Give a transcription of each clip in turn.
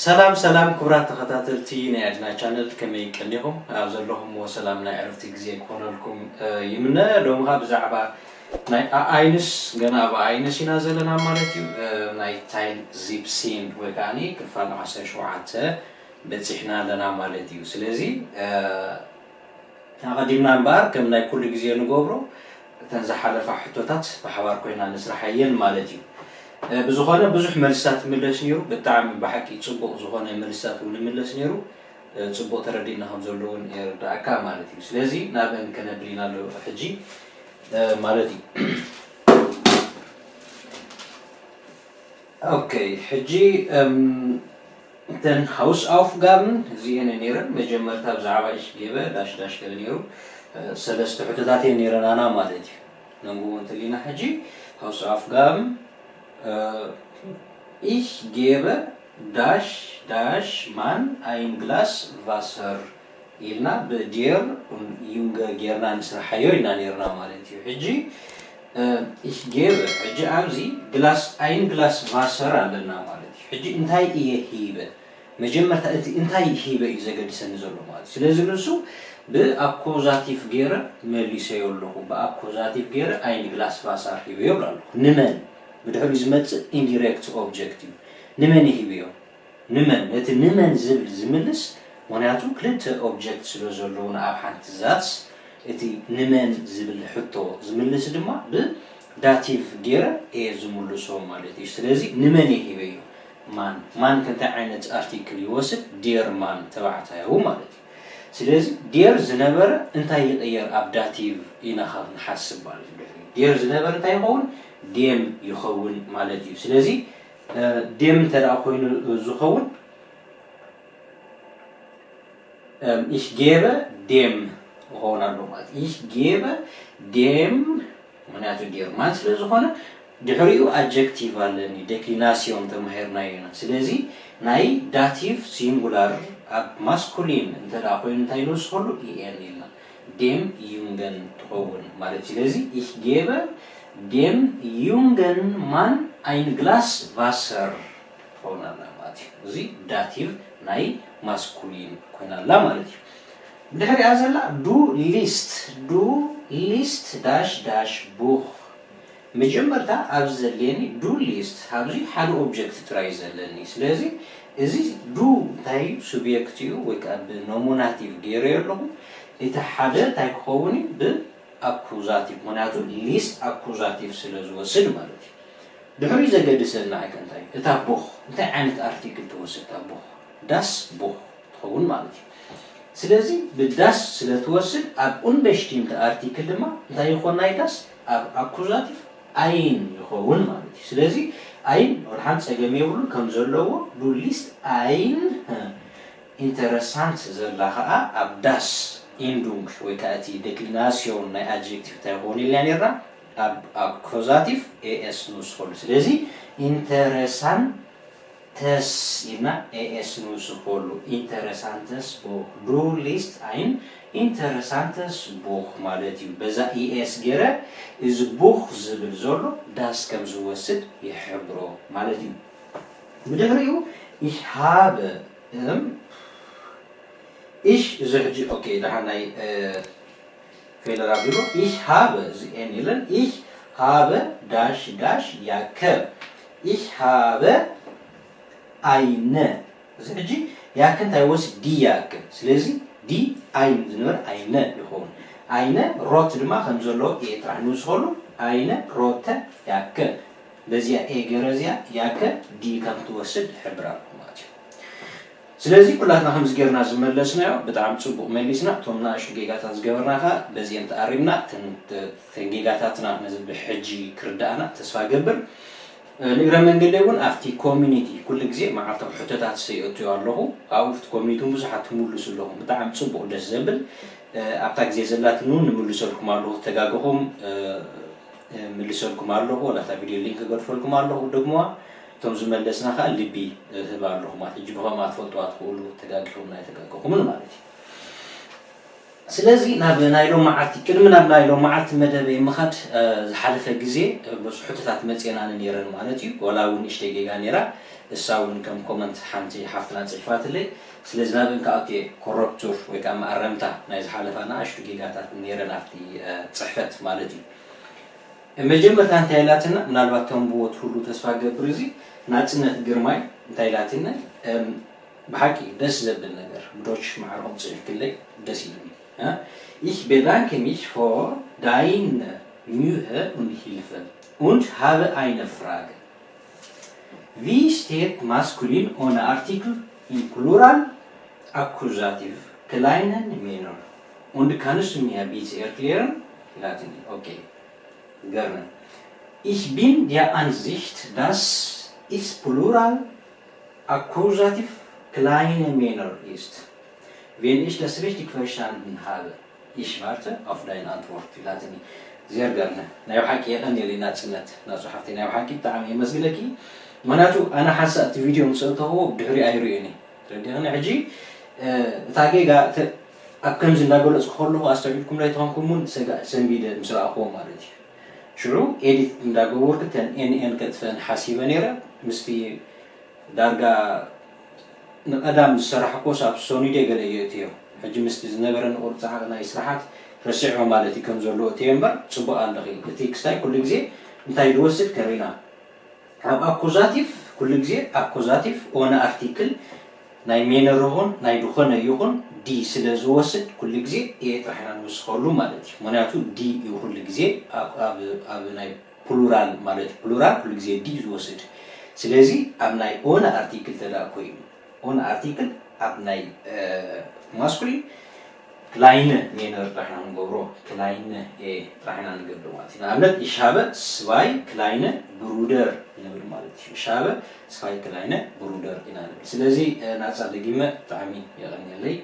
ሰላም ሰላም ክቡራት ተኸታተልቲ ናይ ኣድና ቻነል፣ ከመይ ቀኒኹም? ኣብ ዘለኹምዎ ሰላም ናይ ዕረፍቲ ግዜ ክኾነልኩም ይምነ። ሎሚ ኸኣ ብዛዕባ ናይ ኣኣይንስ፣ ገና ኣብ ኣኣይንስ ኢና ዘለና ማለት እዩ። ናይ ታይል ዚፕሲን ወይ ከኣ ክፋል ዓሰርተ ሸውዓተ በጺሕና ኣለና ማለት እዩ። ስለዚ ኣቐዲምና እምበኣር ከም ናይ ኩሉ ግዜ ንገብሮ እተን ዝሓለፋ ሕቶታት ብሓባር ኮይና ንስራሓየን ማለት እዩ። ብዝኾነ ብዙሕ መልስታት ይምለስ ነይሩ። ብጣዕሚ ብሓቂ ጽቡቕ ዝኾነ መልስታት እውን ይምለስ ነይሩ። ጽቡቕ ተረዲእና ከም ዘሎ እውን የረዳእካ ማለት እዩ። ስለዚ ናብአን ከነብል ኢና ኣሎ ሕጂ ማለት እዩ። ኦኬ፣ ሕጂ እተን ሃውስ ኣውፍጋብን እዚአን ነይረን። መጀመርታ ብዛዕባ ich gebe dash dash ገለ ነይሩ። ሰለስተ ሕቶታት እየን ነይረናና ማለት እዩ። ነንብቦ እንተሊና ሕጂ ሃውስ ኣውፍጋብን ich gebe dash dash Mann ein Glas Wasser ኢልና ብዴር ዩንገ ጌርና ንስርሓዮ ኢልና ነይርና ማለት እዩ። ሕጂ ich gebe፣ ሕጂ ኣብዚ ግላስ፣ ein Glas Wasser ኣለና ማለት እዩ። ሕጂ እንታይ እየ ሂበ? መጀመርታ እቲ እንታይ ሂበ እዩ ዘገድሰኒ ዘሎ ማለት እዩ። ስለዚ ንሱ ብኣኮዛቲቭ ገይረ መሊሰዮ ኣለኹ። ብኣኮዛቲቭ ገይረ ein Glas Wasser ሂበዮ ይብሎ ኣለኹ። ንመን? ብድሕሪኡ ዝመጽእ ኢንዲሬክት ኦብጀክት እዩ። ንመን እየ ሂበዮ? ንመን? ነቲ ንመን ዝብል ዝምልስ፣ ምኽንያቱ ክልተ ኦብጀክት ስለ ዘለዉና ኣብ ሓንቲ ዛትስ፣ እቲ ንመን ዝብል ሕቶ ዝምልስ ድማ ብዳቲቭ ገይረ እየ ዝምልሶ ማለት እዩ። ስለዚ ንመን እየ ሂበዮ? ማን። ማን ከ እንታይ ዓይነት ኣርቲክል ይወስድ? ዴር ማን፣ ተባዕታያዊ ማለት እዩ። ስለዚ ዴር ዝነበረ እንታይ ይቕየር ኣብ ዳቲቭ ኢና ካብ ንሓስብ ማለት እዩ። ዴር ዝነበረ እንታይ ይኸውን? ዴም ይኸውን ማለት እዩ። ስለዚ ዴም እንተ ደኣ ኮይኑ ዝኸውን፣ ich gebe dem ክኸውን ኣሎ ማለት እዩ። Ich gebe dem፣ ምኽንያቱ ዴር ማን ስለ ዝኾነ ድሕሪኡ ኣጀክቲቭ ኣለኒ፣ ዴክሊናሲዮን ተማሂርናዮ ኢና። ስለዚ ናይ ዳቲቭ ሲንጉላር ኣብ ማስኩሊን እንተ ደኣ ኮይኑ እንታይ ንውስኸሉ? ኢኤን ኢልና። ዴም ዩንገን ትኸውን ማለት እዩ። ስለዚ ich gebe dem jungen Mann ein Glas Wasser ትኸውን ኣላ ማለት እዩ። እዚ ዳቲቭ ናይ ማስኩሊን ኮይና ኣላ ማለት እዩ። ብድሕሪኣ ዘላ du liest፣ du liest dash dash Buch። መጀመርታ ኣብዚ ዘድልየኒ du liest፣ ኣብዚ ሓደ ኦብጀክት ጥራይ እዩ ዘለኒ። ስለዚ እዚ du እንታይ እዩ? ሱብየክት እዩ ወይ ከዓ ብኖሚናቲቭ ገይረዮ ኣለኹ። እቲ ሓደ እንታይ ክኸውን እዩ? ብኣኩዛቲቭ፣ ምኽንያቱ ሊስት ኣኩዛቲቭ ስለ ዝወስድ ማለት እዩ። ድሕሪኡ ዘገድሰና ኣይከ እንታይ እዩ? እታ Buch እንታይ ዓይነት ኣርቲክል ትወስድ? እታ Buch das Buch ትኸውን ማለት እዩ። ስለዚ ብዳስ ስለ ትወስድ ኣብ ኡንበሽቲምተ ኣርቲክል ድማ እንታይ ይኾን? ናይ ዳስ ኣብ ኣኩዛቲቭ ein ይኸውን ማለት እዩ። ስለዚ ein ወላ ሓንቲ ጸገም የብሉን፣ ከም ዘለዎ du liest ein interessant ዘላ ኸኣ ኣብ ዳስ ኢንዱንግ ወይ ከኣ እቲ ዴክሊናሲዮን ናይ ኣድጀክቲቭ እንታይ ይኸውን ኢልና ነርና? ኣብ ኣኩዛቲቭ ኤኤስ ንውስኸሉ። ስለዚ ኢንተረሳንተስ ኢልና ኤኤስ ንውስኸሉ። ኢንተረሳንተስ ቡኽ፣ du liest ein interessantes Buch ማለት እዩ። በዛ ኢኤስ ገይረ እዚ ቡኽ ዝብል ዘሎ ዳስ ከም ዝወስድ ይሕብሮ ማለት እዩ። ብድሕሪኡ ich habe እም፣ ich እዚ ሕጂ ኦኬ፣ ደሓን ናይ ፌለር ኣቢሉ ich habe እዚ ኤን የለን። Ich habe dash dash Jacke፣ ich habe eine እዚ ሕጂ Jacke እንታይ ወስድ? Die Jacke። ስለዚ die ein ዝነበረ eine ይኸውን። Eine rot ድማ ከም ዘለዎ እየ ጥራሕ ንውስኸሉ። Eine rote Jacke። በዚኣ ኤ ገይረ እዚኣ Jacke die ከም ትወስድ እሕብር ኣለኹ ማለት እዩ። ስለዚ ኩላትና ከምዚ ጌርና ዝመለስናዮ ብጣዕሚ ጽቡቕ መሊስና። እቶም ንኣሽቱ ጌጋታት ዝገበርና ከኣ በዚአን ተኣሪምና፣ እተን፣ እተን ጌጋታትና ነዚ ብሕጂ ክርድኣና ተስፋ ገብር። ንእግረ መንገደይ እውን ኣብቲ ኮሚኒቲ ኩሉ ግዜ መዓልታዊ ሕቶታት ሰይእትዮ ኣለኹ። ኣብኡ ኣብቲ ኮሚኒቲ እውን ብዙሓት ትምልሱ ኣለኹም። ብጣዕሚ ጽቡቕ፣ ደስ ዘብል። ኣብታ ግዜ ዘላትኒ እውን ንምልሰልኩም ኣለኹ፣ ተጋግኹም። ምልሰልኩም ኣለኹ፣ ወላ እታ ቪድዮ ሊንክ ገድፈልኩም ኣለኹ፣ ደግሞዋ። እቶም ዝመለስና ከኣ ልቢ እህብ ኣለኹ ማለት፣ ሕጂ ብኸምኣ ትፈልጥዋ ትኽእሉ፣ ተጋጊኹም ናይ ተጋገኹምን ማለት እዩ። ስለዚ ናብ ናይ ሎም መዓልቲ፣ ቅድሚ ናብ ናይ ሎም መዓልቲ መደበይ ምኻድ፣ እ፣ ዝሓለፈ ግዜ፣ እ፣ ብዙሕ ሕቶታት መጽኤናኒ ነይረን ማለት እዩ። ወላ እውን ንእሽተይ ጌጋ ነይራ። እሳ እውን ከም ኮመንት ሓንቲ ሓፍትና ጽሒፋትለይ። ስለዚ ናብ እንካ ኦኬ ኮረክቱር ወይ ከዓ መኣረምታ ናይ ዝሓለፋ ንኣሽቱ ጌጋታት ነይረን ኣብቲ ጽሕፈት ማለት እዩ። መጀመርታ እንታይ ኢላትና? ምናልባት ተንብቦ ትህሉ ተስፋ ገብር። እዚ ናጽነት ግርማይ እንታይ ኢላትና? ብሓቂ ደስ ዘብል ነገር ብዶች ማዕርኦም ጽሒፍክለይ ደስ ኢሉኒ። Ich bedanke mich für deine Mühe und Hilfe und habe eine Frage. Wie steht maskulin ohne Artikel im Plural Akkusativ kleinen Männer? Und kannst du mir bitte erklären? Latin. Okay. Gerne. Ich bin der Ansicht, dass es Plural Akkusativ kleine Männer ist. Wenn ich das richtig verstanden habe. Ich warte auf deine Antwort. Latin. Sehr gerne. ናይ ብሓቂ የቐንየለይ ናጽነት ናጹ ሓፍተይ፣ ናይ ብሓቂ ብጣዕሚ የመስግነኪ። ምክንያቱ ኣነ ሓንሳእ እቲ ቪድዮ ምስ እተኽዎ ብድሕሪ ኣይርእዮን እየ። ረዲኽኒ? ሕጂ እታ ጌጋ ኣብ ከምዚ እንዳገለጽኩ ከለኹ ኣስተውዒልኩም ዶ ኣይትኾንኩም እውን ሰንቢደ ምስ ረኣኽዎ ማለት እዩ። ሽዑ ኤዲት እንዳገበርኩ ተን ኤንኤን ከጥፍአን ሓሲበ ነይረ። ምስቲ ዳርጋ ንቐዳም ዝሰራሕኮ ሳብ ሶኒዴ ገለ እየ እትዮ። ሕጂ ምስቲ ዝነበረ ንቁርፃዕ ናይ ስራሓት ረሲዕዮ ማለት እዩ ከም ዘሎ እትዮ እምበር ፅቡቅ ኣለኺ። እቲ ክስታይ ኩሉ ግዜ እንታይ ዝወስድ ከሪና ኣብ ኣኩዛቲቭ ኩሉ ግዜ ኣኩዛቲቭ ኦነ ኣርቲክል ናይ ሜነር ይኹን ናይ ዝኾነ ይኹን ዲ ስለ ዝወስድ ኩሉ ግዜ ኤ ጥራሕ ኢና ንውስኸሉ ማለት እዩ። ምክንያቱ ዲ እዩ ኩሉ ግዜ ኣብ ናይ ፕሉራል ማለት እዩ። ፕሉራል ኩሉ ግዜ ዲ እዩ ዝወስድ። ስለዚ ኣብ ናይ ኦነ ኣርቲክል ተዳ ኮይኑ ኦነ ኣርቲክል ኣብ ናይ ማስኩሊን ክላይነ ሜነር ጥራሕ ኢና ንገብሮ። ክላይነ ኤ ጥራሕ ኢና ንገብር ማለት እዩ። ንኣብነት ይሻበ ስባይ ክላይነ ብሩደር ንብል ማለት እዩ። ይሻበ ስባይ ክላይነ ብሩደር ኢና ንብል። ስለዚ ናጻ ደጊመ ብጣዕሚ የቐንየለይ።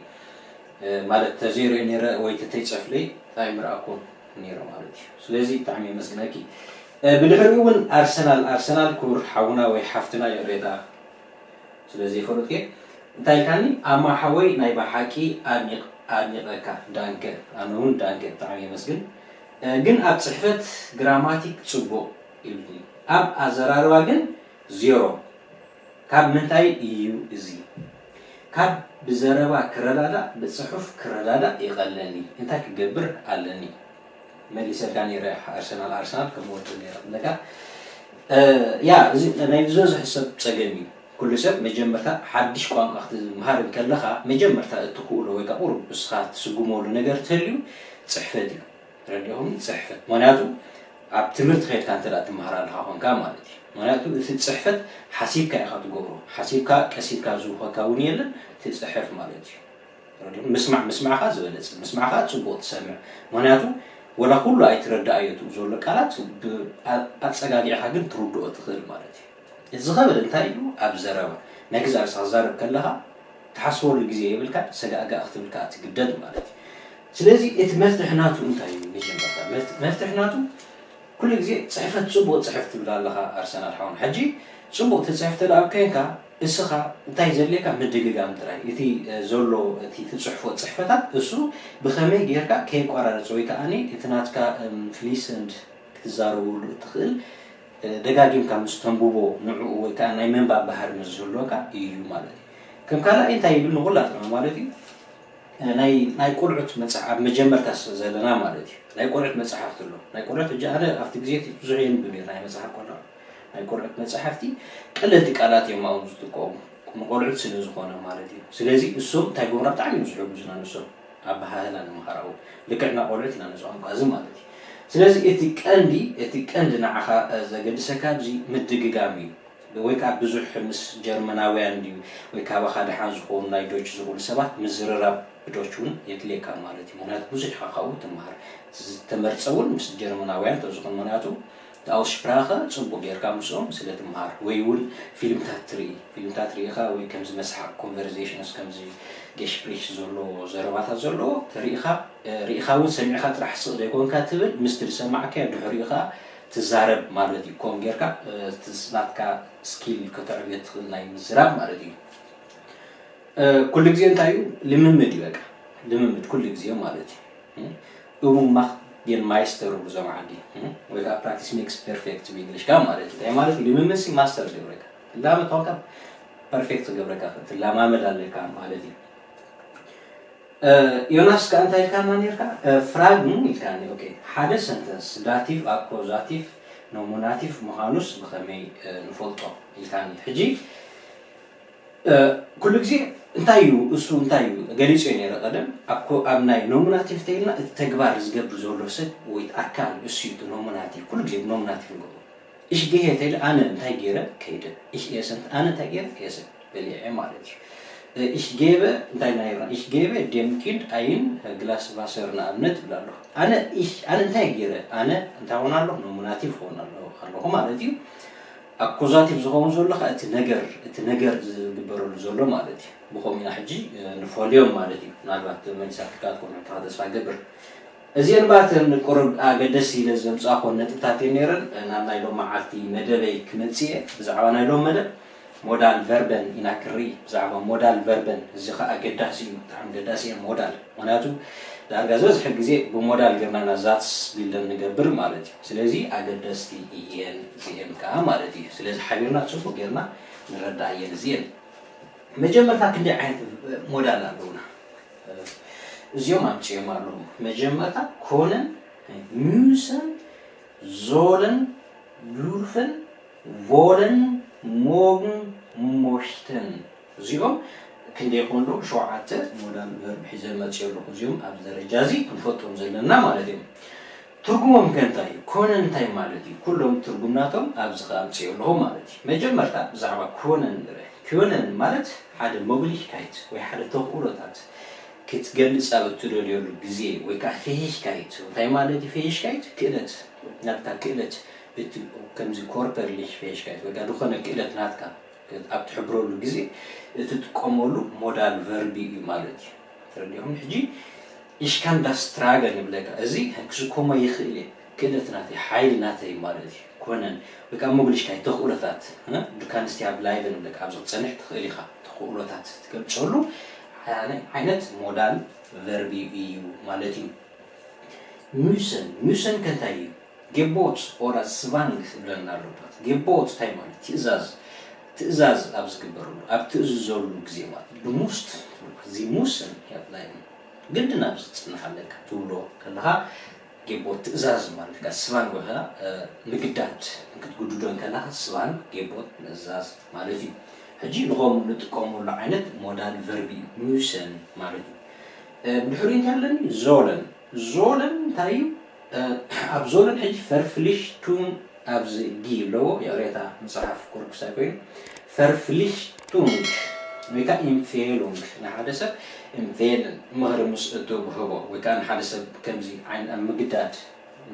ማለት ተዘይሪኦ ነይረ ወይ ተተይጸፍለይ ብጣዕሚ ምርኣኩም ነይረ ማለት እዩ። ስለዚ ብጣዕሚ የመስግነኪ። ብድሕሪኡ እውን ኣርሰናል ኣርሰናል ክቡር ሓውና ወይ ሓፍትና ይቕሬታ ስለ ዘይፈለጥኩ እንታይ ኢልካኒ? ኣማ ሓወይ ናይ ብሓቂ ኣድኒቕ ኣድኒቐካ ዳንከ። ኣነ እውን ዳንከ ብጣዕሚ የመስግን። ግን ኣብ ጽሕፈት ግራማቲክ ጽቡቕ ኢሉኒ፣ ኣብ ኣዘራርባ ግን ዜሮ። ካብ ምንታይ እዩ እዚ? ካብ ብዘረባ ክረዳዳእ ብጽሑፍ ክረዳዳእ ይቐለኒ። እንታይ ክገብር ኣለኒ? መሊሰልካ ነይረ ኣርሰናል ኣርሰናል ከም ወርዶ ነይረ ብለካ። ያ እዚ ናይ ዝበዝሕ ሰብ ጸገም እዩ። ኩሉ ሰብ መጀመርታ ሓድሽ ቋንቋ ክትምሃር እንከለኻ መጀመርታ እትኽእሎ ወይ ከዓ ቁሩብ እስኻ ትስጉመሉ ነገር ተልዩ ጽሕፈት እዩ። ረዲኹም ጽሕፈት ምክንያቱ ኣብ ትምህርቲ ከድካ እንተ ትምሃር ኣለኻ ኮንካ ማለት እዩ። ምክንያቱ እቲ ጽሕፈት ሓሲብካ ኢኻ ትገብሮ። ሓሲብካ ቀሲልካ ዝውኸካ እውን የለን ትጽሕፍ ማለት እዩ። ረዲኹም ምስማዕ ምስማዕኻ ዝበለጸ ምስማዕኻ ጽቡቕ ትሰምዕ። ምክንያቱ ወላ ኩሉ ኣይትረዳኣዮ ትኡ ዘሎ ቃላት ኣጸጋጊዕኻ ግን ትርድኦ ትኽእል ማለት እዩ። እቲ ዝኸበደ እንታይ እዩ? ኣብ ዘረባ ናይ ግዛእ ርእስኻ ክዛረብ ከለኻ ትሓስበሉ ግዜ የብልካ፣ ሰጋእጋእ ክትብል ከዓ ትግደድ ማለት እዩ። ስለዚ እቲ መፍትሒ ናቱ እንታይ እዩ? መጀመርታ መፍትሒ ናቱ ኩሉ ግዜ ጽሕፈት ጽቡቕ ጽሕፍ ትብል ኣለኻ ኣርሰናል ሓውን። ሕጂ ጽቡቕ ትጽሕፍ ተደኣ ኣብ ከንካ እስኻ እንታይ ዘድልየካ ምድግጋም ጥራይ። እቲ ዘሎ እቲ ትጽሕፎ ጽሕፈታት እሱ ብኸመይ ጌርካ ከየቋራረጽ ወይ ከዓ እቲ ናትካ ፍሊሰንድ ክትዛረበሉ እትኽእል ደጋጊምካ ምስ ተንብቦ ንዕኡ ወይ ከዓ ናይ ምንባብ ባህሪ ምስ ዝህልወካ እዩ ማለት እዩ። ከም ካልኣይ እንታይ ይብል ንኹላትና ማለት እዩ ናይ ናይ ቆልዑት መፅሓፍ ኣብ መጀመርታ ዘለና ማለት እዩ። ናይ ቆልዑት መፅሓፍቲ ኣሎ። ናይ ቆልዑት ሕጂ ኣነ ኣብቲ ግዜ ብዙሕ የንብብ ነይር ናይ መፅሓፍ ቆልዑ ናይ ቆልዑት መፅሓፍቲ ቀለልቲ ቃላት እዮም ኣብኡ ዝጥቀሙ ንቆልዑት ስለ ዝኾነ ማለት እዩ። ስለዚ እሶም እንታይ ጎብራ ብጣዕሚ እዮም ዝሕግዙና ንሶም ኣበሃህላ ንምሃራኡ ልክዕና ቆልዑት ኢና ነዚ ቋንቋ እዚ ማለት እዩ። ስለዚ እቲ ቀንዲ እቲ ቀንዲ ንዓኻ ዘገድሰካ ኣብዚ ምድግጋም እዩ። ወይ ከዓ ብዙሕ ምስ ጀርመናውያን ድዩ ወይ ካባኻ ደሓን ዝኾኑ ናይ ዶች ዝኽእሉ ሰባት ምዝርራብ ብዶች እውን የድልየካ ማለት እዩ። ምክንያቱ ብዙሕ ኢኻ ካብኡ ትምሃር። ዝተመርፀ እውን ምስ ጀርመናውያን ተዝኾን ምክንያቱ እቲ ኣውስሽፕራኸ ፅቡቅ ጌርካ ምስኦም ስለ ትምሃር ወይ እውን ፊልምታት ትርኢ ፊልምታት ርኢኻ ወይ ከምዚ መስሓቅ ኮንቨርዜሽንስ ከምዚ ጌሽፕሪሽ ዘለዎ ዘረባታት ዘለዎ ተሪኢኻ ርኢኻ እውን ሰሚዕኻ ጥራሕ ስቕ ዘይኮንካ ትብል ምስቲ ዝሰማዕካዮ ድሕሪኡ ከዓ ትዛረብ ማለት እዩ። ከምኡ ጌርካ ናትካ ስኪል ከተዕብዮ ትኽእል ናይ ምዝራብ ማለት እዩ። ኩሉ ግዜ እንታይ እዩ ልምምድ እዩ በቃ ልምምድ ኩሉ ግዜ ማለት እዩ። Übung macht den Meister ይብሉ እዞም ዓዲ ወይ ከዓ practice makes perfect ብእንግሊሽ ከዓ ማለት እዩ። እንታይ ማለት እዩ ልምምድ ሲ ማስተር ዝገብረካ ላመድ ኳንካ ፐርፌክት ክገብረካ ትለማመድ ኣለካ ማለት እዩ። ዮናስ ከኣ እንታይ ኢልካና ነርካ? ፍራግን ኢልካኒ። ኦኬ፣ ሓደ ሰንተንስ ዳቲቭ ኣኮዛቲቭ ኖሚናቲቭ ምዃኑስ ብኸመይ ንፈልጦ ኢልካኒ። ሕጂ ኩሉ ግዜ እንታይ እዩ እሱ እንታይ እዩ ገሊጹ ነይረ ቀደም። ኣብ ናይ ኖሚናቲቭ ተይልና እቲ ተግባር ዝገብር ዘሎ ሰብ ወይ ኣካል እሱ እዩ ኖሚናቲቭ። ኩሉ ግዜ ኖሚናቲቭ ንገብሮ። Ich gehe ተይለ ኣነ እንታይ ገይረ ከይደ። Ich esse ኣነ እንታይ ገይረ esse በሊዐ ማለት እዩ። Ich gebe እንታይ ናይራ ich gebe dem Kind ein Glas Wasser ንኣብነት ይብል ኣለኹ። ኣነ ich ኣነ እንታይ ገይረ ኣነ እንታይ ኾን ኣለኹ ኖሚናቲቭ ኾን ኣለኹ ማለት እዩ። ኣኮዛቲቭ ዝኸውን ዘሎ ከዓ እቲ ነገር እቲ ነገር ዝግበረሉ ዘሎ ማለት እዩ። ብኸምኡ ኢና ሕጂ ንፈልዮም ማለት እዩ። ምናልባት መሊሳትካ ትኮን ተስፋ ገብር። እዚአን ባተን ቁሩብ ኣገደስ ኢለ ዘምጻእኮን ነጥብታት እየን ነይረን። ናብ ናይ ሎም መዓልቲ መደበይ ክመጽእ እየ። ብዛዕባ ናይ ሎም መደብ ሞዳል ቨርበን ኢና ክርኢ። ብዛዕባ ሞዳል ቨርበን እዚ ኸኣ ኣገዳሲ እዩ። ብጣዕሚ ኣገዳሲ እየ ሞዳል። ምክንያቱ ዳርጋ ዝበዝሐ ግዜ ብሞዳል ጌርና ኢና ዛትስ ቢልደን ንገብር ማለት እዩ። ስለዚ ኣገደስቲ እየን እዚአን ከኣ ማለት እዩ። ስለዚ ሓቢርና ጽቡቅ ጌርና ንረዳእ እየን እዚአን። መጀመርታ ክንደይ ዓይነት ሞዳል ኣለውና? እዚኦም ኣምፅኦም ኣለዉ። መጀመርታ ኮነን፣ ሚውሰን፣ ዞለን፣ ዱርፈን፣ ቮለን፣ ሞግን፣ ሞሽተን። እዚኦም ክንደይ ይኾኑ ኣለዉ? ሸውዓተ ሞዳል ቨርብ ሒዘ መፅኦ ኣለኹ። እዚኦም ኣብ ደረጃ እዚ ክንፈልጦም ዘለና ማለት እዮም። ትርጉሞም ከ እንታይ እዩ? ኮነን እንታይ ማለት እዩ? ኩሎም ትርጉም ናቶም ኣብዚ ከኣምፅኦ ኣለኹ ማለት እዩ። መጀመርታ ብዛዕባ ኮነን ንርአ። ኮነን ማለት ሓደ ሞግሊሽካይት ወይ ሓደ ተኽእሎታት ክትገልጽ ኣብ እትደልየሉ ግዜ ወይ ከዓ ፌሂሽካይት እንታይ ማለት እዩ? ፌሂሽካይት ክእለት ናትካ ክእለት እቲ ከምዚ ኮርፐርሊሽ ፌሂሽካይት ወይ ከዓ ዝኾነ ክእለት ናትካ ኣብ ትሕብረሉ ግዜ እትጥቀመሉ ሞዳል ቨርቢ እዩ ማለት እዩ። ተረዲኹም? ሕጂ ኢሽካንዳስትራገ ንብለካ እዚ ክስከሞ ይኽእል እየ ክእለት ናተይ ሓይሊ ናተይ ማለት እዩ። ኮነን ወይ ከዓ መጉልሽካይ ተኽእሎታት ዱካንስትያ ብላይበ ንብለካ ኣብዚ ክትፀንሕ ትኽእል ኢኻ። ተኽእሎታት ትገልፀሉ ዓይነት ሞዳል ቨርቢ እዩ ማለት እዩ። ሙሰን ሙሰን ከንታይ እዩ? ጌቦት ኦራ ስቫንግ ዝብለና ኣሎ። ጌቦት እንታይ ማለት? ትእዛዝ። ትእዛዝ ኣብ ዝግበረሉ ኣብ ትእዝዘሉ ግዜ ማለት ድሙስት ዚ ሙስን ያብላይ ግድን ኣብዚ ክትጽንሕ ኣለካ ትብሎ ከለኻ ጌቦት ትእዛዝ ማለት ከኣ ስቫንግ ወይ ከኣ ምግዳድ ክትግድዶ እንከለኻ ስቫንግ ጌቦት ምእዛዝ ማለት እዩ። ሕጂ ንኸምኡ ንጥቀመሉ ዓይነት ሞዳል ቨርቢ እዩ ሙሰን ማለት እዩ። ብድሕሪኡ እንታይ ኣለኒ? ዞለን። ዞለን እንታይ እዩ? ኣብ ዞለን ሕጂ ፈርፍሊሽቱን ኣብዚ ጊ ኣለዎ። ይቕሬታ፣ መጽሓፍ ቁርጉስ ኣይኮይኑ። ፈርፍሊሽቱንግ ወይ ከዓ ኢምፌሉንግ ንሓደ ሰብ ኢምፌልን ምኽሪ ምስ እትህቦ ወይ ከዓ ንሓደ ሰብ ከምዚ ዓይነት ኣብ ምግዳድ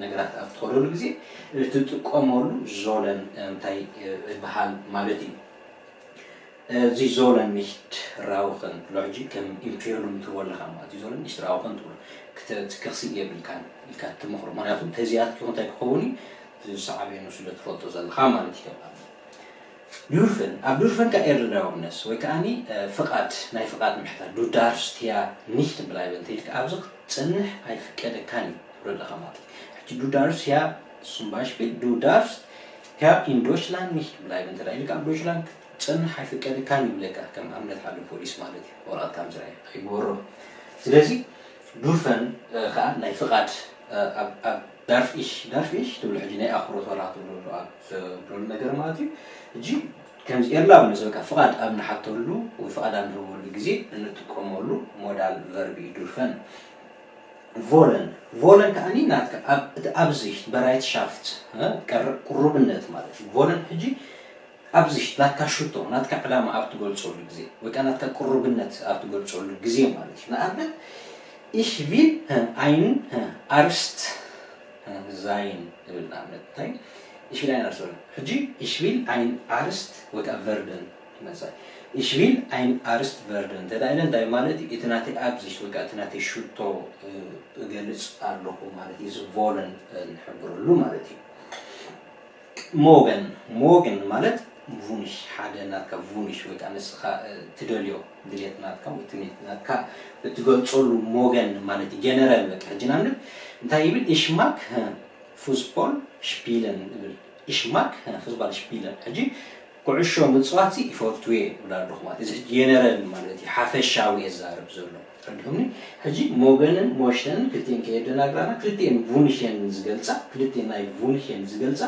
ነገራት ኣብ ትኸደሉ ግዜ እትጥቀመሉ ዞለን እንታይ ይበሃል ማለት እዩ። እዚ ዞለን ኒሽት ራውኸን ሎጂ ከም ኢምፌሉም ትበለኻ ማለት እዩ። ዞለን ኒሽት ራውኸን ትብሎ ክትክኽሲ የብልካን ኢልካ ትምኽሮ። ምክንያቱ ተዚኣትኪ እንታይ ክኸውን እዩ? ዝሰዓበ ንሱ ዶ ትፈልጦ ዘለኻ ማለት እዩ። ዱርፈን ኣብ ዱርፈን ከ ኤርላውነስ ወይ ከዓኒ ፍቓድ ናይ ፍቓድ ምሕታት ዱዳርስት ያ ኒሽት ብላይበን ተይልካ ኣብዚ ክትጸንሕ ኣይፍቀደካን እዩ ትብሎ ኣለኻ ማለት እዩ። ሕጂ ዱዳርስት ያ ሱምባሽፒል ዱዳርስት ያ ኢን ዶችላንድ ኒሽት ብላይበን እንተ ኢልካ ኣብ ዶችላንድ ክትጸንሕ ኣይፍቀደካን ይብለካ ከም ኣብነት ሓደ ፖሊስ ማለት እዩ። ወረቐትካ ምዝራይ ኣይግበሮ። ስለዚ ዱርፈን ከዓ ናይ ፍቓድ ኣብ ዳርፍ ኢሽ ዳርፍ ኢሽ ትብሎ ሕጂ ናይ ኣኽብሮት ዋላ ክትብሎ ኣሎ ኣብ ትብሎ ነገር ማለት እዩ። ሕጂ ከምዚ ኤርላዊ ንዘበካ ፍቓድ ኣብ ንሓተሉ ወይ ፍቓድ ኣብ ንህበሉ ግዜ እንጥቀመሉ ሞዳል ቨርቢ እዩ ዱርፈን። ቮለን ቮለን ከዓኒ ናትካ እቲ ኣብዚሽት በራይትሻፍት ቅሩብነት ማለት እዩ። ቮለን ሕጂ ኣብዚሽት ናትካ ሽቶ ናትካ ዕላማ ኣብ ትገልፀሉ ግዜ ወይ ከዓ ናትካ ቅሩብነት ኣብ ትገልፀሉ ግዜ ማለት እዩ። ንኣብነት ኢሽቪል ኣይን ኣርስት ዛይን እብል ንኣብነት እንታይ ኢሽቪል ኣይን ኣርስት ሕጂ ኢሽቪል ኣይን ኣርስት ወይ ከዓ ቨርደን መፃ ኢሽቪል ኣይን ኣርስት ቨርደን እንተ ኢለ እንታይ ማለት እዩ? እቲ ናተይ ኣብዚሽት ወይ ከዓ እቲ ናተይ ሽቶ እገልፅ ኣለኹ ማለት እዩ። እዚ ቮለን ንሕብረሉ ማለት እዩ። ሞገን ሞገን ማለት ቡንሽ ሓደ ናትካ ቡንሽ ወይ ከዓ ንስኻ ትደልዮ ድሌት ናትካ ወይ ትምኒት ናትካ እትገልፀሉ ሞገን ማለት እዩ። ጀነራል በቃ ሕጂ ናምነት እንታይ ይብል? ኢሽማክ ፉስፖል ሽፒለን ይብል። ኢሽማክ ፉስባል ሽፒለን ሕጂ ኩዕሾ ምፅዋት ይፈቱ እየ እብል ኣለኹ ማለት እዚ ጀነራል ማለት እዩ ሓፈሻዊ እየ ዝዛረብ ዘሎ ረድኹምኒ ሕጂ ሞገንን ሞሽተንን ክልቲኤን ከየደናግራና ክልቲኤን ቡንሽን ዝገልፃ ክልቲኤን ናይ ቡንሽን ዝገልፃ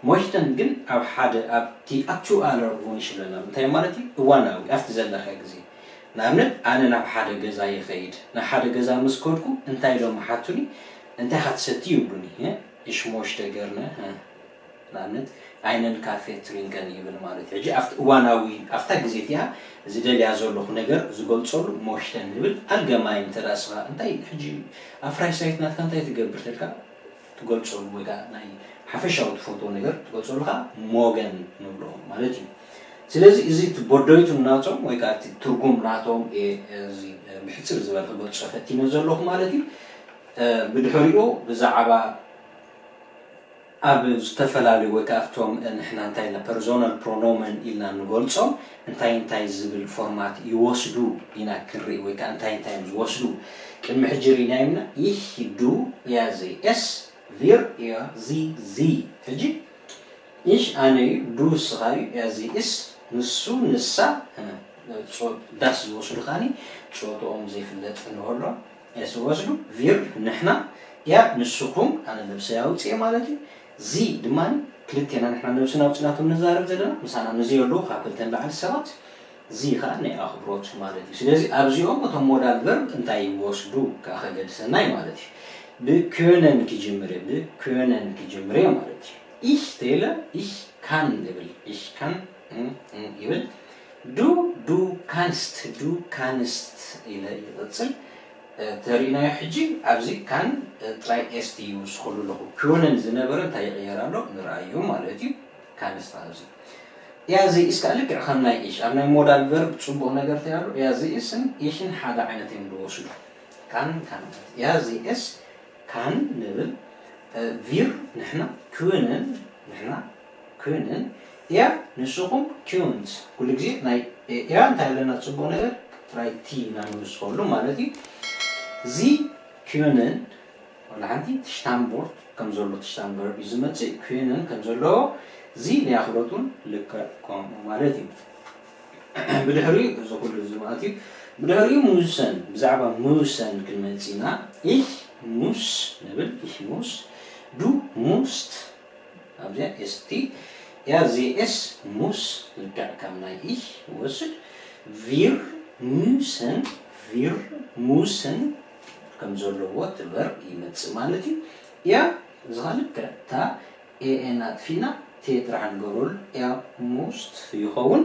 ሞሽተን ግን ኣብ ሓደ ኣብቲ ኣክቹዋለር ቡንሽ ኣለና እንታይ ማለት እዩ እዋናዊ ኣብቲ ዘለካ ግዜ ንኣብነት ኣነ ናብ ሓደ ገዛ ይኸይድ ናብ ሓደ ገዛ ምስ ከድኩ እንታይ ኢሎም ሓቱኒ እንታይ ኢኻ ትሰቲ ይብሉኒ እሽ ሞሽተ ገርነ ንኣብነት ኣይነን ካፌ ትሪንከን ይብል ማለት እዩ ሕጂ ኣብቲ እዋናዊ ኣብታ ግዜ እቲኣ ዝደልያ ዘለኹ ነገር ዝገልፀሉ ሞሽተን ይብል ኣልገማይ እንተ ስኻ እንታይ ሕጂ ኣፍራይ ሳይት ናትካ እንታይ ትገብር ተልካ ትገልፀሉ ወይ ከዓ ናይ ሓፈሻዊ ትፈትዎ ነገር ትገልፀሉ ከዓ ሞገን ንብሎ ማለት እዩ ስለዚ እዚ ቦዶይቱ ናቶም ወይ ከዓ ትርጉም ናቶም ብሕፅር ዝበለ ክገልፆ ፈቲነ ዘለኹ ማለት እዩ ብድሕሪኡ ብዛዕባ ኣብ ዝተፈላለዩ ወይ ከዓ ኣብቶም ንሕና እንታይ ኢልና ፐርሶናል ፕሮኖመን ኢልና ንገልፆም እንታይ እንታይ ዝብል ፎርማት ይወስዱ ኢና ክንርኢ ወይ ከዓ እንታይ እንታይ እዮም ዝወስዱ ቅድሚ ሕጂ ርኢና ይምና ይህ ዱ ያዘ ኤስ ቪር ያ ዚ ዚ ሕጂ ይሽ ኣነ እዩ ዱ ስኻ እዩ ያዚ እስ ንሱ ንሳ ዳስ ዝወስዱ ካኒ ፆትኦም ዘይፍለጥ እንበሎ ስወስዱ ቪር ንሕና ያ ንስኹም ኣነ ነብሰይ ኣውፅኤ ማለት እዩ ዚ ድማ ክልቴና ንሕና ነብስና ኣውፅናቶም ንዛረብ ዘለና ምሳና ንዚ ኣለዉ ካብ ክልተን ላዕሊ ሰባት እዚ ከዓ ናይ ኣኽብሮት ማለት እዩ ስለዚ ኣብዚኦም እቶም ሞዳል ቨርብ እንታይ ይወስዱ ከዓ ከገድሰናይ ማለት እዩ ብክዮነን ክጅምር ብክዮነን ክጅምር ማለት እዩ ich teile ich kann ይብል ich kann ይብል du du kannst du kannst ኢለ ይቕፅል ተሪእናዮ ሕጂ ኣብዚ ካን ጥራይ ኤስቲ ይውስኸሉ ኣለኹ ክዮነን ዝነበረ እንታይ ይቕየር ኣሎ ንርኣዮ ማለት እዩ ካንስት ኣብዚ ያዚ እስካ ልክዕ ከም ናይ ኢሽ ኣብ ናይ ሞዳል ቨርብ ፅቡቅ ነገር ተያሉ ያዚ እስን ኢሽን ሓደ ዓይነት እዮም ዝወስዱ ካን ካን ያዚ እስ ካን ንብል ቪር ንሕና ክንን ንሕና ክንን እያ ንስኹም ኪውንት ኩሉ ግዜ ናይ እያ እንታይ ኣለና ፅቡቅ ነገር ጥራይ ቲ ኢና ንውስኸሉ ማለት እዩ ዚ ክንን ወላ ሓንቲ ትሽታምቦርት ከም ዘሎ ትሽታምበርብ እዩ ዝመፅእ ክንን ከም ዘለዎ እዚ ናይ ኣኽሎት እውን ልክዕ ከምኡ ማለት እዩ ብድሕሪኡ እዚ ኩሉ እዚ ማለት እዩ ብድሕሪኡ ሙሰን ብዛዕባ ሙሰን ክንመፅእ ኢና ich muss ንብል ich muss du musst ኣብዚኣ S T ja sie es muss ልክዕ ከም ናይ ich ወስድ wir müssen wir müssen ከም ዘለዎ ትበር ይመፅእ ማለት እዩ እያ እዚ ኸዓ ልክዕ እታ A N ኣጥፊእና ቴ ጥራሕ ንገብረሉ እያ musst ይኸውን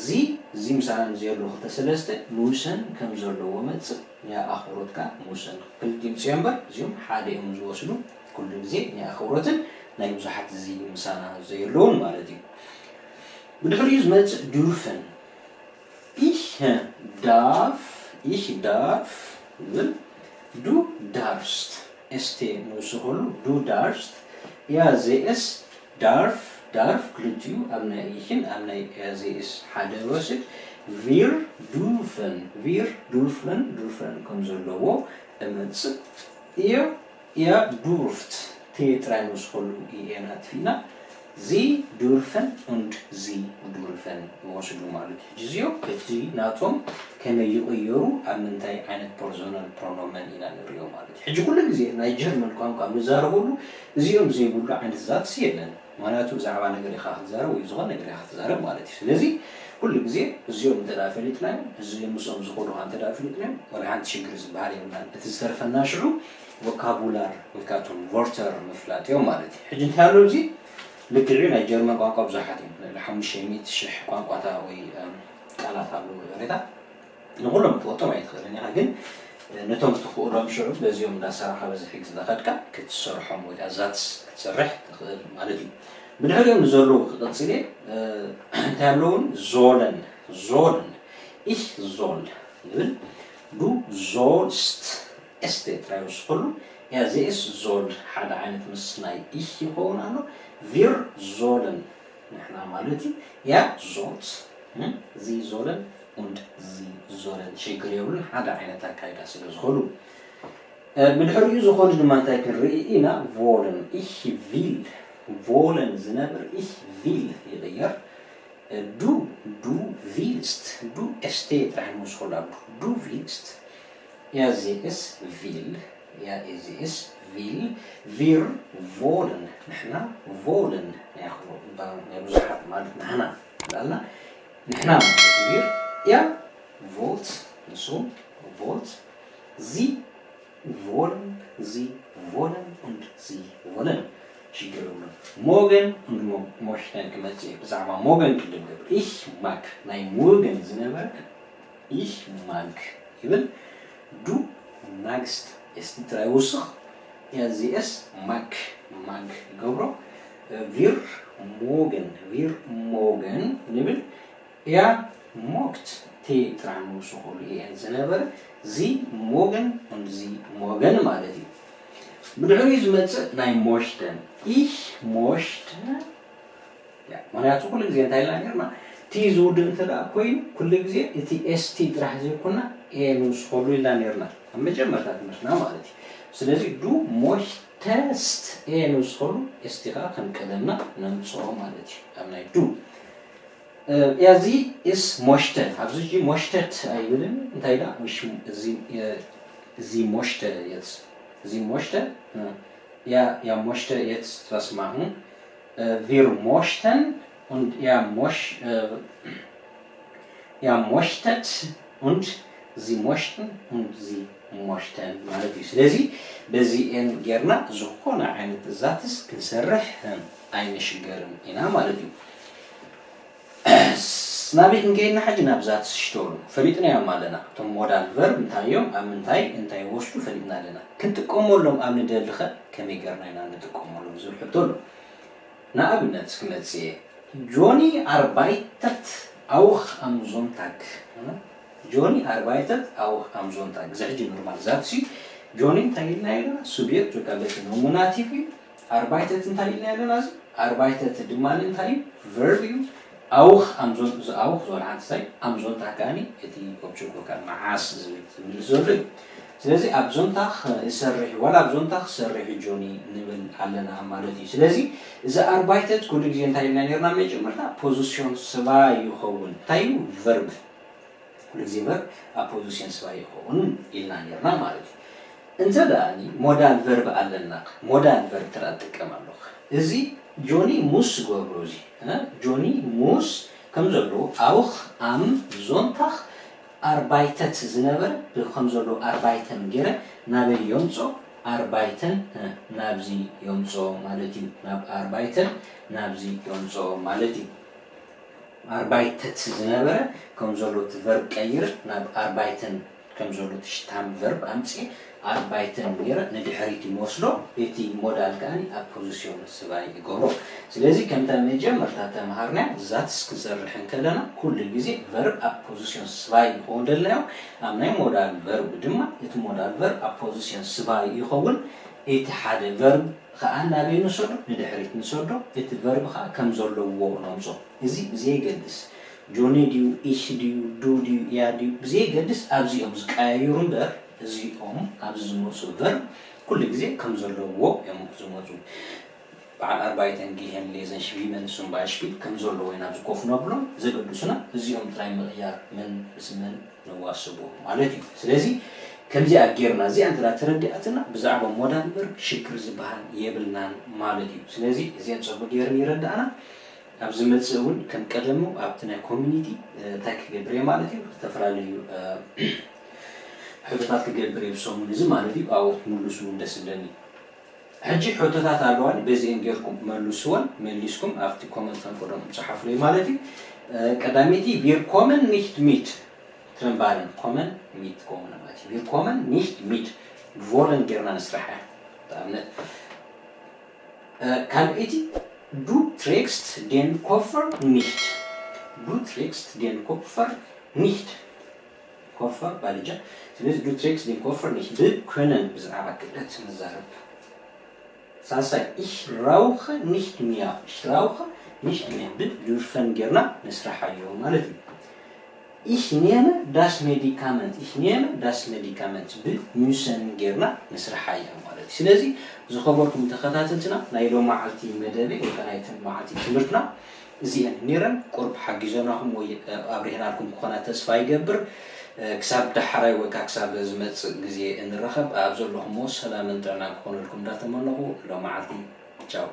ዚ እዚ ምሳና ንዘየሉ ክልተ ሰለስተ ሙሰን ከም ዘለዎ መፅእ ናይ ኣኽብሮትካ ሙሰን ክልቲኦም ፅዮ እምበር እዚኦም ሓደ እዮም ዝወስዱ ኩሉ ግዜ ናይ ኣኽብሮትን ናይ ብዙሓት እዚ ምሳና ዘየለውን ማለት እዩ ብድሕሪኡ ዝመፅእ ዱርፍን ich darf ich darf ይብል du darfst S T ንውስኸሉ du darfst ja sie es darf darf ክልቲኡ ኣብ ናይ ኢሽን ኣብ ናይ ያዜእስ ሓደ ወስድ wir dürfen wir dürfen dürfen ከም ዘለዎ እመፅእ እዮ እያ dürft ቴ ጥራይ ንውስኸሉ ኢኤን ኣጥፊእና Sie dürfen und Sie dürfen ይወስዱ ማለት እዩ ሕጂ እዚኦ እቲ ናቶም ከመይ ይቕየሩ ኣብ ምንታይ ዓይነት ፐርሶናል ፕሮኖመን ኢና ንሪኦ ማለት እዩ ሕጂ ኩሉ ግዜ ናይ ጀርመን ቋንቋ ንዛረበሉ እዚኦም ዘይብሉ ዓይነት ዛትስ የለን ምክንያቱ ብዛዕባ ነገር ኢኻ ክትዛረብ ወይ ዝኾነ ነገር ኢኻ ክትዛረብ ማለት እዩ ስለዚ ኩሉ ግዜ እዚኦም እንተ ፈሊጥናዮም እዚ ምስኦም ዝኸዱ እንተ ፈሊጥናዮም ወላ ሓንቲ ሽግር ዝበሃል የብልናን እቲ ዝተርፈና ሽዑ ቮካቡላር ወይ ከዓ እቶም ቨርተር ምፍላጥ እዮም ማለት እዩ ሕጂ እንታይ ኣሎ እዚ ልክዕ ናይ ጀርመን ቋንቋ ብዙሓት እዮም ልዕሊ ሓሙሽተ ሚእቲ ሽሕ ቋንቋታ ወይ ቃላት ኣለዉ ይቕሬታ ንኩሎም ክትወጦም ኣይትኽእልን ኢኻ ግን ነቶም ትኽእሎም ሽዑ በዚኦም እንዳሰራሕካ በዚ ሕጊ ዝለኸድካ ክትሰርሖም ወይ ዛትስ ክትሰርሕ ትኽእል ማለት እዩ ብድሕሪኦም ንዘለዉ ክቕፅል እየ እንታይ ኣለውን ዞለን ዞልን ich ዞል ይብል du sollst S T ጥራይ ወስኸሉ ja sie es soll ሓደ ዓይነት ምስ ናይ ich ይኸውን ኣሎ wir sollen ንሕና ማለት እዩ ja sollt sie sollen und sie sollen ሽግር የብሉን ሓደ ዓይነት ኣካይዳ ስለ ዝኾኑ ብድሕሪኡ ዝኾኑ ድማ እንታይ ክንርኢ ኢና wollen ich will wollen ዝነብር ich will ይቕየር Du, du willst, du S T ጥራሕ ንውስኸሉ ኣብ du willst። Ja, sie es will, ja, sie es will, wir wollen፣ ንሕና wollen፣ ናይ ብዙሓት ማለት ንሕና ላልና ንሕና ማለት wir, ja፣ wollt፣ ንሱ wollt፣ sie wollen, sie wollen und sie wollen። ሽግር የብሉን። Morgen und mo- möchten ክመጽእ እየ። ብዛዕባ morgen ቅድም ገብር። Ich mag፣ ናይ morgen ዝነበረ ich mag ይብል። Du magst፣ S T ጥራይ ውስኽ። Ja, sie es mag፣ mag ይገብሮ። Wir mögen፣ wir mögen ንብል። Er mögt፣ T ጥራሕ ንውስኸሉ E N ዝነበረ፣ Sie mögen und sie mögen ማለት እዩ። ብድሕሪኡ ዝመጽእ ናይ möchten። Ich möchte፣ ያ፣ ምኽንያቱ ኩሉ ግዜ እንታይ ኢልና ነርና? T ዝውድእ እንተ ደኣ ኮይኑ፣ ኩሉ ግዜ እቲ S T ጥራሕ ዘይኮና፣ E ንውስኸሉ ኢልና ነርና። ኣብ መጀመርታ ትምህርትና ማለት እዩ። ስለዚ du möchtest፣ E ንውስኸሉ፣ S T ከኣ ከም ቀደምና ነምጽኦ ማለት እዩ። ኣብ ናይ du። Ja, sie es möchten። ኣብዚ ሕጂ möchtet ኣይብልን። እንታይ ደኣ? Sie möchte jetzt። Sie möchte, ja, ja, möchte jetzt was machen. Wir möchten und er möch-, er möchtet und sie möchten und sie möchten ማለት እዩ። ስለዚ በዚ N ጌርና ዝኾነ ዓይነት ዛትስ ክንሰርሕ ኣይንሽገርን ኢና ማለት እዩ። ናበይ ክንከይድና ሕጂ? ናብ ዛትስ ሽተሉ ፈሊጥናዮም ኣለና። እቶም modal verb እንታይ እዮም፣ ኣብ ምንታይ እንታይ ይወስዱ ፈሊጥና ኣለና። ክንጥቀመሎም ኣብ ንደሊ ኸ ከመይ ጌርና ኢና ንጥቀመሎም ዝብል ሕቶ ኣሎ። ንኣብነት ክመጽእ እየ። Johnny arbeitet auch am Sonntag። Johnny arbeitet auch am Sonntag። እዚ ሕጂ ኖርማል ዛትስ እዩ። ጆኒ እንታይ ኢልና ኣለና? Subjekt ወይ ከዓ በቲ nominative እዩ። Arbeitet እንታይ ኢልና ኣለና? እዚ arbeitet ድማ እንታይ እዩ? Verb እዩ። Auch am Son-፣ እዚ auch ዝበሃል ሓንቲ እንታይ? Am Sonntag ከኣኒ እቲ object ወይ ከዓ መዓስ ዝብል ዝምልስ ዘሎ እዩ። ስለዚ ኣብ ዞንታኽ ይሰርሕ፣ ዋላ ኣብ ዞንታኽ ይሰርሕ ጆኒ ንብል ኣለና ማለት እዩ። ስለዚ እዚ arbeitet ኩሉ ግዜ እንታይ ኢልና ነርና? መጀመርታ position ስባ ይኸውን። እንታይ እዩ? Verb። ኩሉ ግዜ verb ኣብ position ስባ ይኸውን ኢልና ነርና ማለት እዩ። እንተ ደኣ modal verb ኣለና፣ modal verb ትርኣ ትጥቀም ኣለኹ። እዚ ጆኒ muss ገብሮ፣ እዚ እ፣ ጆኒ muss ከም ዘለዎ auch am Sonntag arbeitet ዝነበረ ብ-፣ ከም ዘሎ arbeiten ገይረ ናበይ የምጾ? Arbeiten፣ እ፣ ናብዚ የምጾ ማለት እዩ። ናብ arbeiten ናብዚ የምጾ ማለት እዩ። Arbeitet ዝነበረ ከም ዘሎ እቲ verb ቀይረ ናብ arbeiten ከም ዘሎ እቲ ሽታም verb ኣምጽኤ arbeiten ገይረ ንድሕሪት ይወስዶ፣ እቲ modal ከኣ ኣብ position ስባይ ይገብሮ። ስለዚ ከምታ መጀመርታ ተምሃርና ዛትስ ክንሰርሕ እንከለና ኩሉ ግዜ verb ኣብ position ስባይ ንኸውን ደለናዮ። ኣብ ናይ modal verb ድማ እቲ modal verb ኣብ position ስባይ ይኸውን። እቲ ሓደ verb ከኣ ናበይ ንሰዶ? ንድሕሪት ንሰዶ። እቲ verb ከኣ ከም ዘለዎ ነምጾ። እዚ ብዘየገድስ ጆኒ ድዩ፣ ich ድዩ፣ du ድዩ፣ er ድዩ፣ ብዘየገድስ ኣብዚኦም ዝቀያየሩ እምበር፣ እዚኦም ኣብዚ ዝመጹ verb ኩሉ ግዜ ከም ዘለዎ እዮም ዝመጹ። በዓል arbeiten፣ gehen፣ lesen፣ schreiben፣ zum Beispiel ከም ዘለዎ ኢና ኣብዚ ኮፍ ነብሎም። ዘገድሱና እዚኦም ጥራይ ምቕያር፣ ምን ምስ ምን ንዋስቦ ማለት እዩ። ስለዚ ከምዚኣ ጌርና፣ እዚኣ እንተ ተረዲኣትና ብዛዕባ modal verb ሽግር ዝበሃል የብልናን ማለት እዩ። ስለዚ እዚአን ጽቡቕ ጌረን ይረዳእና። ኣብ ዝመጽእ እውን ከም ቀደሙ ኣብቲ ናይ community፣ እ፣ እንታይ ክገብር እየ ማለት እዩ፣ ዝተፈላለዩ፣ እ፣ ሕቶታት ክገብር እየ ብሰሙን እዚ ማለት እዩ። ኣብኡ ክትምልሱ እውን ደስ ዝብለኒ። ሕጂ ሕቶታት ኣለዋኒ፣ በዚአን ጌርኩም መልስወን፣ መሊስኩም ኣብቲ comment ከም ቀደሙ ጽሓፉለይ ማለት እዩ። እ፣ ቀዳመይቲ፣ wir kommen nicht mit፣ ትረምባርን፣ kommen mit፣ kommen ማለት እዩ። Wir kommen nicht mit፣ wollen ጌርና ንስራሕ እያ። ንኣብነት፣ እ፣ ካልኣይቲ፣ du trägst den Koffer nicht፣ du trägst den Koffer nicht፣ ኮፈር ባልጃ። ስለዚ du trägst den Koffer nicht፣ ብ können ብዛዕባ ክብደት ንዛረብ። ሳልሳይ፣ ich rauche nicht mehr፣ ich rauche nicht mehr፣ ብ dürfen ጌርና ንስርሓዮ ማለት እዩ። Ich nehme das Medikament, ich nehme das Medikament ብምሰን ጌርና ንስርሓ እያ ማለት እዩ። ስለዚ ዝኸበርኩም ተኸታተልትና ናይ ሎመዓልቲ መደበይ ወይ ከዓ ናይቲ መዓልቲ ትምህርትና እዚአን ነይረን። ቁርብ ሓጊዞናኹም ወይ ኣብሪህናልኩም ክኾና ተስፋ ይገብር። ክሳብ ዳሕራይ ወይ ከዓ ክሳብ ዝመፅእ ግዜ እንራኸብ። ኣብ ዘለኹምዎ ሰላምን ጥዕናን ክኾነልኩም እንዳተመነኹ ሎመዓልቲ ቻው።